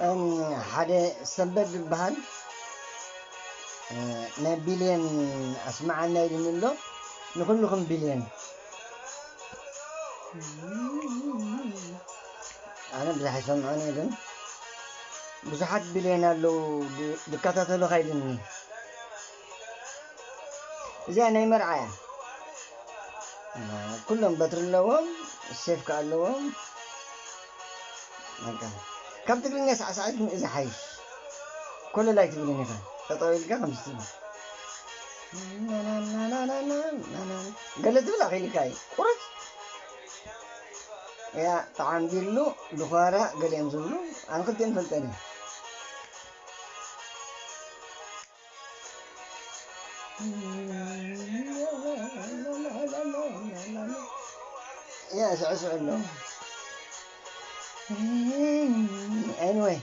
እም፣ ሓደ ሰንበት ዝበሃል፣ እ፣ ናይ ቢልየን ኣስመዓና ኢሉኒ ኣሎ። ንኹልኹም ቢልየን። ኣነ ብዙሕ ኣይሰምዖን እየ፣ ግን ብዙሓት ቢልየን ኣለዉ ድ-፣ ዝከታተሉኻ ኢሉኒ። እዚኣ ናይ መርዓ እያ። ኩሎም በትሪ ኣለዎም፣ ሴፍ ከኣ ኣለዎም። በቃ፣ ካብ ትግርኛ ሳዕሳዒት ንእዚ ሓይሽ። ኮለል ኣይትብልን ኢኻ። ጠጠው ኢልካ ከምዚ ትብል። ገለ ትብል ኣኺልካ እዩ። ቁርጽ። ያ፣ ጠዓም ቢሉ፣ ድዃራ፣ ገሊኦም ዝብሉ፣ ኣነ ክልቲኦም ፈልጠን እየ። ያ፣ ስዕስዕ ኣሎ። Anyway።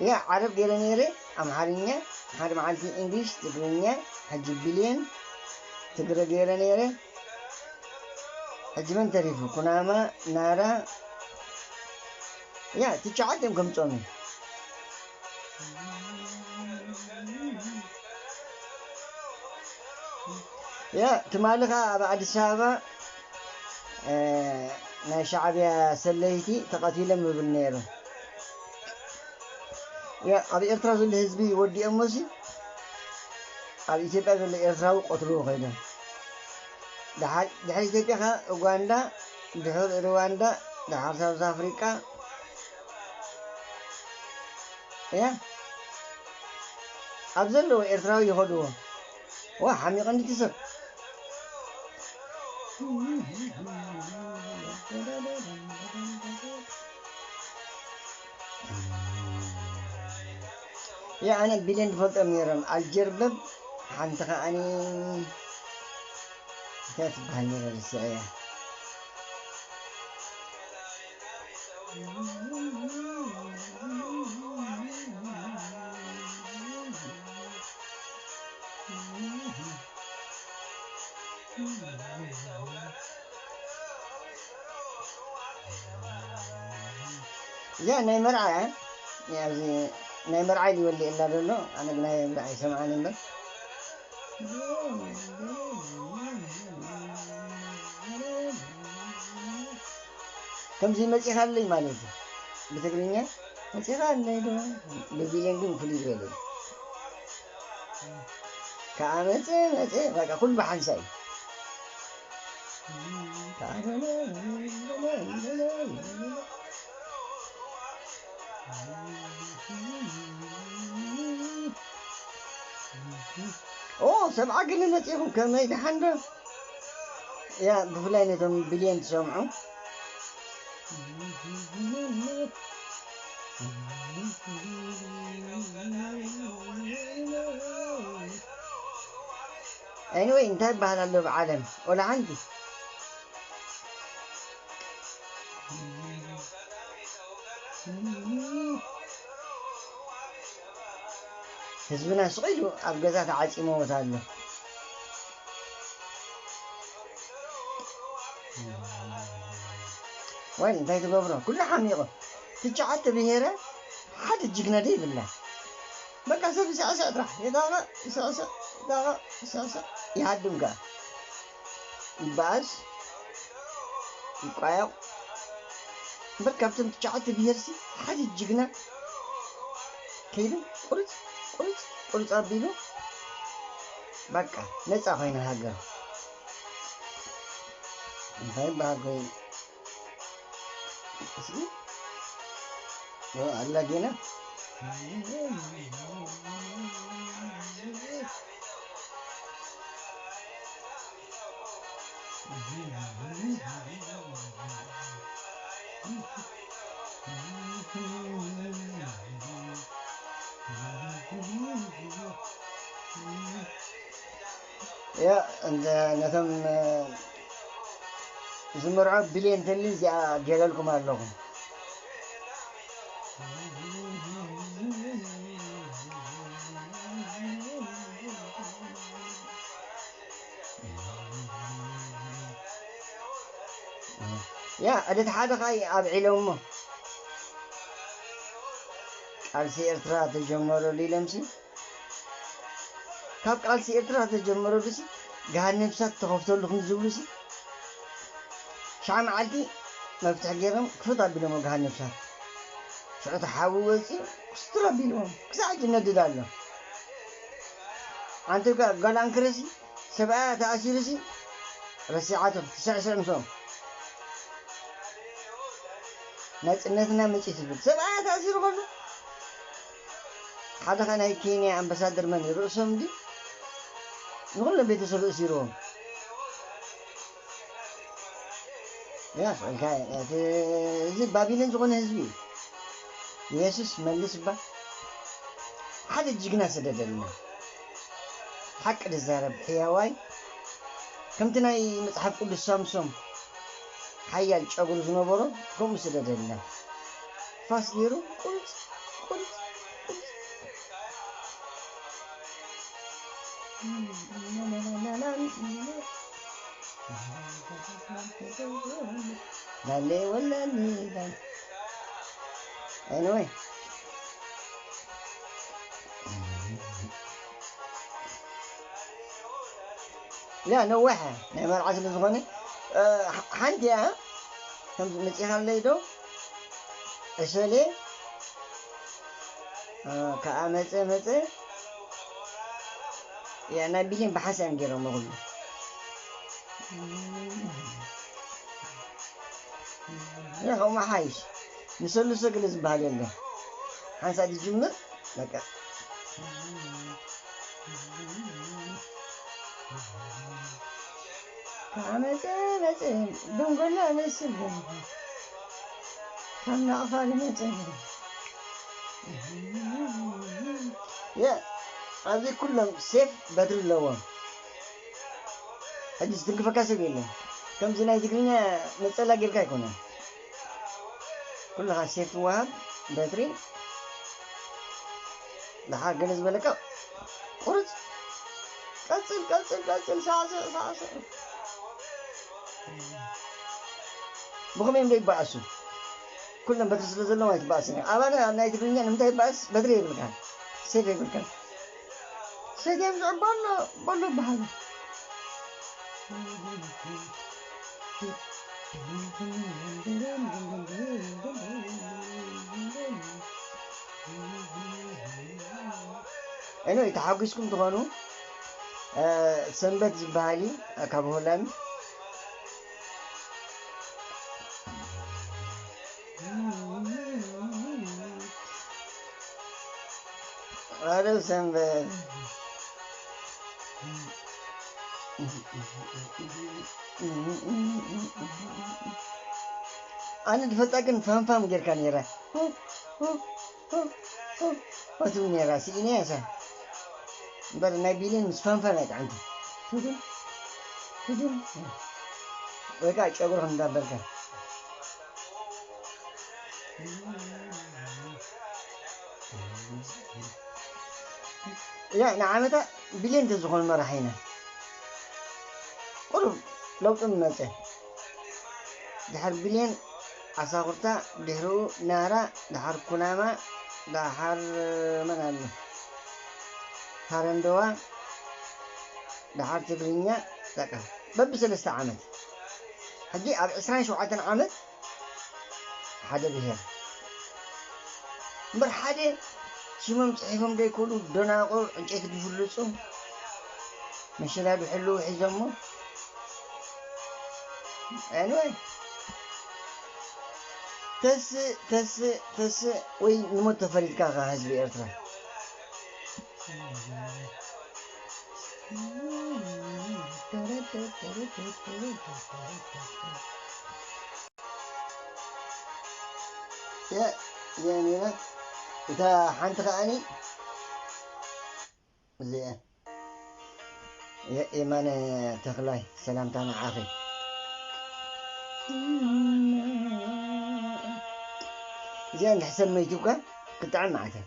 ያ፣ ዓረብ ገይረ ነይረ፣ ኣምሓርኛ፣ ሓደ መዓልቲ እንግሊሽ፣ ትግርኛ፣ ሕጂ ቢልየን፣ ትግረ ገይረ ነይረ። ሕጂ መን ተሪፉ? ኩናማ፣ ናራ፣ ያ፣ ትሽዓተ እዮም ከምጾም እዩ። ያ፣ ትማሊ ኸኣ ኣብ ኣዲስ ኣበባ፣ እ፣ ናይ ሻዕብያ ሰለይቲ ተቐቲሎም ይብል ነይሩ። ያ፣ ኣብ ኤርትራ ዘሎ ህዝቢ ወዲኦሞሲ፣ ኣብ ኢትዮጵያ ዘሎ ኤርትራዊ ቆትልዎ ከይዶም። ድሓር፣ ድሕሪ ኢትዮጵያ ኸኣ ኡጋንዳ፣ ድሑር ሩዋንዳ፣ ድሓር ሳውዝ ኣፍሪቃ። ያ፣ ኣብ ዘለዎ ኤርትራዊ ይኸድዎ። ዋ፣ ሓሚቑ እንዲ እቲ ሰብ። ያ፣ ኣነ ቢልየን ዝፈልጦም ነይሮም። ኣልጀርበብ፣ ሓንቲ ኸኣኒ እንታይ ትበሃል ነይራ? ርስዐያ። እዚኣ ናይ መርዓ እያ። እዚኣ ኣብዚ ናይ መርዓ ኢሉ ይወልድ የላ ዘሎ። ኣነ ግን ናይ መርዓ ይሰምዓኒ እምበር። ከምዚ መጺኻለይ ማለት እዩ። ብትግርኛ መጺኻለይ ዶ? ብቢልየን ግን ፍሉይ ዝበለ እዩ። ከኣ መጸ፣ መጸ፣ በቃ ኩሉ ብሓንሳእ እዩ። ኦ፣ ሰብዓ ግን መጺኹም ከመይ ደሓን ዶ? ያ፣ ብፍላይ ነቶም ቢልየን ትሰምዑ። Anyway፣ እንታይ ይበሃል ኣሎ ብዓለም? ወላ ሓንቲ። ህዝብና ስቕ ኢሉ ኣብ ገዛ ተዓጺመዎት ኣሎ። ወይ እንታይ ትገብሮ? ኩሉ ሓሚቑ። ትሽዓተ ብሄረ ሓደ ጅግና ደይብላ። በቃ ሰብ ይስዕስዕ ጥራሕ። ይጣቕዕ፣ ይስዕስዕ፣ ይጣቕዕ፣ ይስዕስዕ። ይሃድም ከኣ። ይበኣስ፣ ይቋየቕ። እምበር ካብቶም ትሽዓተ ብሄርሲ ሓደ ጅግና ከይዱ ቁርጽ፣ ቁርጽ፣ ቁርጽ ኣቢሉ በቃ ነጻ ኮይና ሃገር። እንታይ ይበሃል ኮይኑ? እስኪ ኦ፣ ኣላ ጌና። ያ፣ እንተ ነቶም፣ እ፣ ዝምርዖ ቢልየን ተሊ እዚኣ ጌረልኩም ኣለኹ። ያ ዕለት ሓደ ኸኣ ኣብዒሎሞ ቃልሲ ኤርትራ ተጀመረሉ ኢሎምሲ፣ ካብ ቃልሲ ኤርትራ ተጀመረሉሲ ገሃድ ነብሳት ተኸፍተሉ ከም ዝብሉሲ፣ ሸዓ መዓልቲ መፍትሒ ገይሮም ክፍት ኣቢሎሞ ገሃድ ነብሳት። ሽዑ እቲ ሓዊ ወፂኡ ክስትር ኣቢልዎም ክሳዕ ሕጂ ይነድድ ኣሎ። ኣንቲ ጓል ኣንክረሲ ሰብኣያ ተኣሲሩሲ ረሲዓቶ ትስዕስዕ ምስኦም። ናጽነትና መጺእ ትብል ሰብኣያ ተኣሲሩ ከሎ፣ ሓደ ኸ ናይ ኬንያ ኣምባሳደር መን እዩ? ርእሶም ድዩ? ንኹሎም ቤተሰብ እሲርዎም። ያ፣ ስቕልካ፣ እቲ፣ እዚ ባቢሎን ዝኾነ ህዝቢ እዩ። የሱስ መልስ እባ ሓደ ጅግና ሰደደልና። ሓቂ ዝዛረብ ሕያዋይ፣ ከምቲ ናይ መጽሓፍ ቅዱስ ሳምሶም ሓያል ጨጉሪ ዝነበሮ ከምኡ ስደደልና። ፋስ ገይሩ ቁርጽ፣ ቁርጽ፣ ቁርጽ። ላሌ ወላሌ ላሌ። Anyway። ያ ነዋሕ ናይ መርዓ ስለ ዝኾነ፣ እ፣ ሓ-፣ ሓንቲ እያ። ከም መጺኻለይ ዶ? ዕሸሌ፣ እ፣ ከኣ መጸ፣ መጸ። ያ ናይ ቢሌን ብሓሳብ ገይሮም ኩሉ። ያ ከምኡ ሓይሽ። ንሰሉሰ ገለ ዝበሃል የለን። ሓንሳእ ዝጅምር፣ በቃ። ከኣ መጸ፣ መጸ፣ ደንጎላ እመስል ደንጎ። ካብ ናቕፋ ዝመጸ። የ፣ ኣብዚ ኩሎም ሴፍ በትሪ ኣለዎም። ሕጂ ዝትንክፈካ ሰብ የለን። ከምዚ ናይ ትግርኛ ነጸላ ጌርካ ኣይኮነን። ኩልኻ ሴፍ ትወሃብ በትሪ። ደሓር ገለ ዝበለካ ቁርጽ። ቀጽል፣ ቀጽል፣ ቀጽል፣ ሳዕስዕ፣ ሳዕስዕ። ብኸመይ እዮም ዘይበኣሱ? ኩሎም በትሪ ስለ ዘለዎም ኣይትበኣስን እዮም። ኣባና ኣብ ናይ ትግርኛ ንምንታይ ይበኣስ? በትሪ የብልካን፣ ሴፍ የብልካን። ሰትዮም ዝዕበሎ በሎ በሃሉ። Anyway፣ ተሓጒስኩም ትኾኑ። እ፣ ሰንበት ዝበሃል እዩ፣ ካብ ሆላንድ። ኣረ ሰንበት። ኣነ ዝፈልጣ ግን ፋምፋም ጌርካ ነይራ። ትብል ነይራ፣ ስኢነያ እሳ። እምበር ናይ ቢሌን ምስ ፋንፋን ኣይጥዕምቲ። ትድም፣ ትድም። ወይ ከዓ ጨጉርኻ እንዳበልካ። ያ፣ ንዓመታ ቢሌን ተዝኾኑ መራሒ ኢና። ቁሩብ ለውጢ ምመጸ። ድሓር ቢሌን ኣሳኹርታ፣ ድሕሪኡ ናራ፣ ድሓር ኩናማ፣ ድሓር መን ኣሎ? ሃረንደዋ፣ ድሓር ትግርኛ፣ በቃ በብሰለስተ ዓመት። ሕጂ ኣብ ዕስራን ሸውዓተን ዓመት ሓደ ብሄር። እምበር ሓደ ሽሞም ጽሒፎም ዘይክእሉ ደናቑር፣ ዕንጨይቲ ዝፍልጹ፣ መሸላ ዝሕልዉ ሒዞሞ። Anyway፣ ተስእ፣ ተስእ፣ ተስእ ወይ ንሞት ተፈሪድካ ኢኻ ህዝቢ ኤርትራ። የ-፣ የኔ ናት። እታ ሓንቲ ከኣኒ እዚኣ የ-፣ የማነ ተኽላይ፣ ሰላምታ ንዓኺ። እዚኣ እንድሕር ሰብ መይቱ እኳ ክጥዕም መዓት እያ።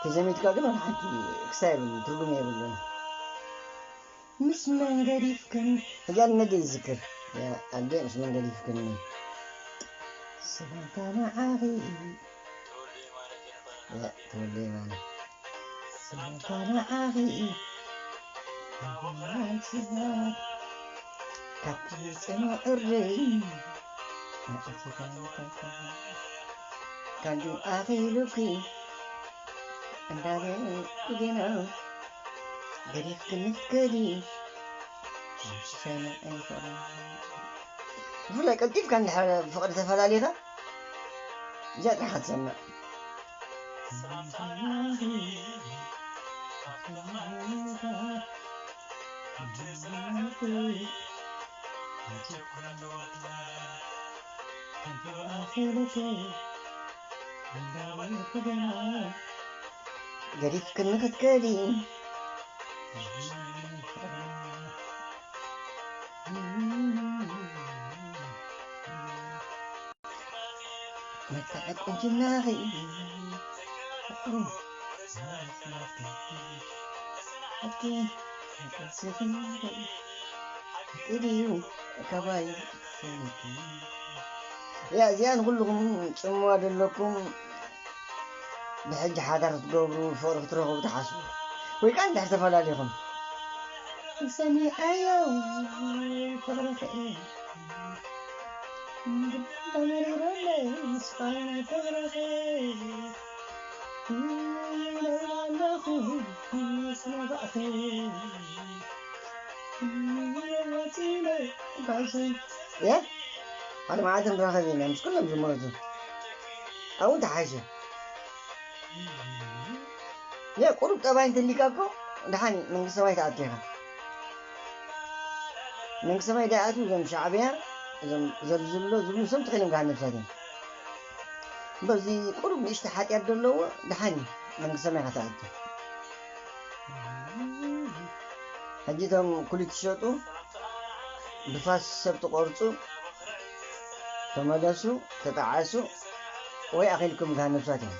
ተዘሚትካ ግን ወላ ሓንቲ ክሳብ የብሉን፣ ትርጉም የብሉን። ምስ መን ገዲፍክን? ሕጂ ኣነ ድየ ዝዝክር? ኣደ ምስ መን ገዲፍክኒ? ሰላምታ ንዓኺ። ያ፣ ተወልደ የማነ። ሰላምታ ንዓኺ። ኣቦና ስብሐት ካብቲ ጽኑዕ እረይ። ካልዱ ኣኺሉኪ እንዳበልኩ ጌና ገዲፍክኒ ክትከዲ። ብፍላይ ቀልጢፍካ እንድሕር ፍቕሪ ተፈላሊኻ፣ እዚኣ ጥራሕ ትሰምዕ። ገዲፍክኒ ክትከዲ። መታዕ ቁንጅናኺ። ያ፣ እዚኣ ንኩልኹም ጽምዋ ዘለኩም ብሕጂ ሓዳር ክትገብሩ ፍቕሪ ክትረኽቡ ትሓስቡ ወይ ከኣ እንድሕር ተፈላሊኹም ሰሚዐዮ ፍቕሪ ክእል ተመሪረለይ ምስፋና ፍቕርኺ ይብለና ኣለኹ ምስ መባእኺ። ያ፣ ሓደ መዓልቲ ንራኸብ ኢና ምስ ኩሎም ዝሞቱ። ኣብኡ ተሓይሸ። ያ፣ ቁሩብ ጠባይ እንተሊካ እኮ ደሓን እዩ፣ መንግስቲ ሰማይ ትኣቱ ኢኻ። መንግስቲ ሰማይ ደኣ ኣትዩ እዞም ሻዕብያ፣ እዞም ዘልዝሎ ዝብሉ ንሶም ተኺሎም ገሃነም እሳት እዮም። እምበር እዚ ቁሩብ ንእሽቶ ሓጢኣት ዘለዎ ደሓን እዩ፣ መንግስቲ ሰማይ ኢኻ ትኣቱ። ሕጂ እቶም ኩሊት ትሸጡ፣ ብፋስ ሰብ ትቖርጹ፣ ተመለሱ፣ ተጣዓሱ፣ ወይ ኣኺልኩም ገሃነም እሳት እዮም።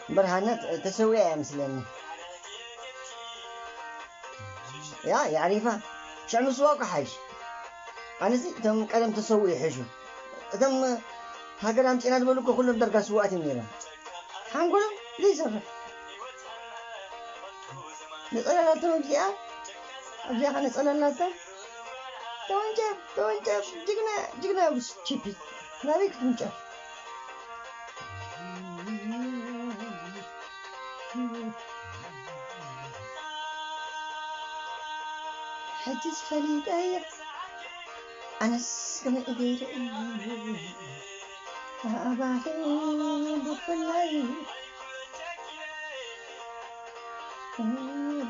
እምበር ሃና ተሰዊኣ እያ መስለኒ። ያ የዕሪፋ ሽዕ ምስዋ እኮ ሓይሽ። ኣነሲ እቶም ቀደም ተሰውኡ ይሕሹ። እቶም ሃገር ኣምጺእና ዝበሉ እኮ ኩሎም ደርጋ ስውኣት እዮም ነይሮም። ሓንጎሎም ዘይሰርሕ። ነጸላ ላቶም ኣብዚኣ፣ ኣብዚኣ ኸ ነጸላ ላታ። ተወንጨፍ፣ ተወንጨፍ፣ ጅግና፣ ጅግና ቡስ ቺፒ። ናበይ ክትውንጨፍ? ሕጂስ ፈሊጠዮ ኣነስ ከመይ ገይረ ኣባኺ ብፍላይ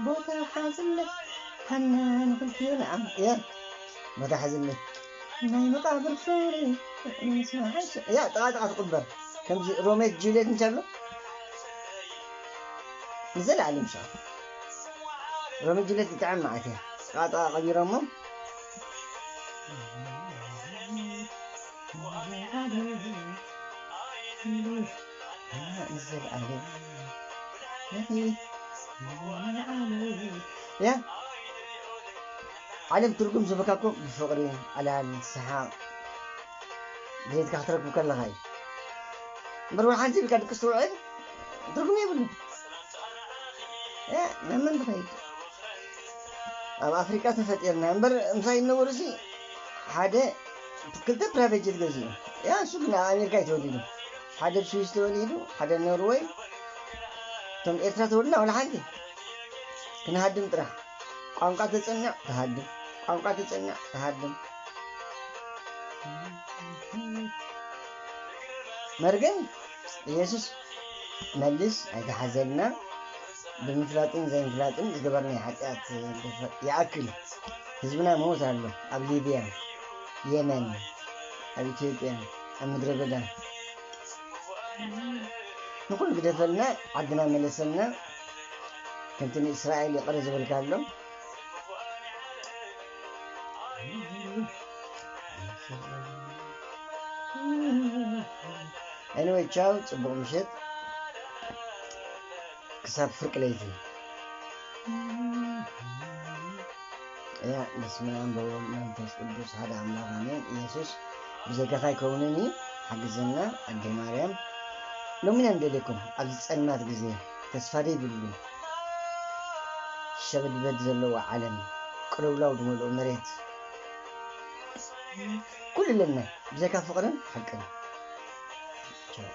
ቦታ ሓዝለ ሃና ንኽልቲዮ ንዓም እየ ቦታ ሓዝለ ናይ መቃብር ፍሪ ምስማዓሽ እያ ጥቓ ጥቓ ትቕበር ከምዚ ሮሜት ጁልየት እንተሎ ንዘለዓለም ሻ ሮሜት ጁልየት ብጣዕሚ መዓት እያ ጥቓ ጥቓ ቀቢሮሞ ንዘለዓለም ያ ዓለም ትርጉም ዝህበካ እኮ ብፍቕሪ፣ ዕላል፣ ሰሓቕ፣ ድሌትካ ክትረክብ ከለኻ እዩ። እምበር ወላ ሓንቲ ኢልካ ድቅስ ትውዕል ትርጉም የብሉ። እ፣ ናብ መን ትኸይድ? ኣብ ኣፍሪቃ ተፈጢርና እምበር ምሳይ ዝነበሩ ሲ ሓደ ክልተ ፕራይቬት ጀት ገዚኡ። ያ እሱ ግን ኣብ ኣሜሪካ እዩ ተወሊዱ። ሓደ ኣብ ስዊስ ተወሊዱ፣ ሓደ ኣብ ኖርወይ። እቶም ኤርትራ ተወልና ወላ ሓንቲ ክንሃድም ጥራሕ። ቋንቋ ተጽንዕ ትሃድም፣ ቋንቋ ተጽንዕ ትሃድም። መርገም ኢየሱስ መልስ ኣይትሓዘልና። ብምፍላጥን ዘይምፍላጥን ዝገበርናዮ ሓጢኣት ይኣክል። ህዝብና ይመውት ኣሎ። ኣብ ሊብያ፣ የመን፣ ኣብ ኢትዮጵያ፣ ኣብ ምድረ በዳ። ንኹሉ ግደፈልና፣ ዓድና መለሰልና። ከምቲ ንእስራኤል ይቕረ ዝበልካሎም። Anyway, ቻው፣ ጽቡቕ ምሸት። ክሳብ ፍርቂ ለይቲ። እያ በስመ ኣብ ወወልድ መንፈስ ቅዱስ ሓደ ኣምላኽ ኣሜን። ኢየሱስ ብዘይካኻ ኣይከውንን እዩ። ሓግዘና ኣደ ማርያም። ሎሚ ኢና ንደልየኩም ኣብዚ ጸልማት ግዜ ተስፋ ዘይብሉ ሸበድበድ ዘለዎ ዓለም ቅልውላው ዝመልኦ መሬት ኩሉ ኣለና ብዘይካ ፍቕርን ሓቅን። ቻው።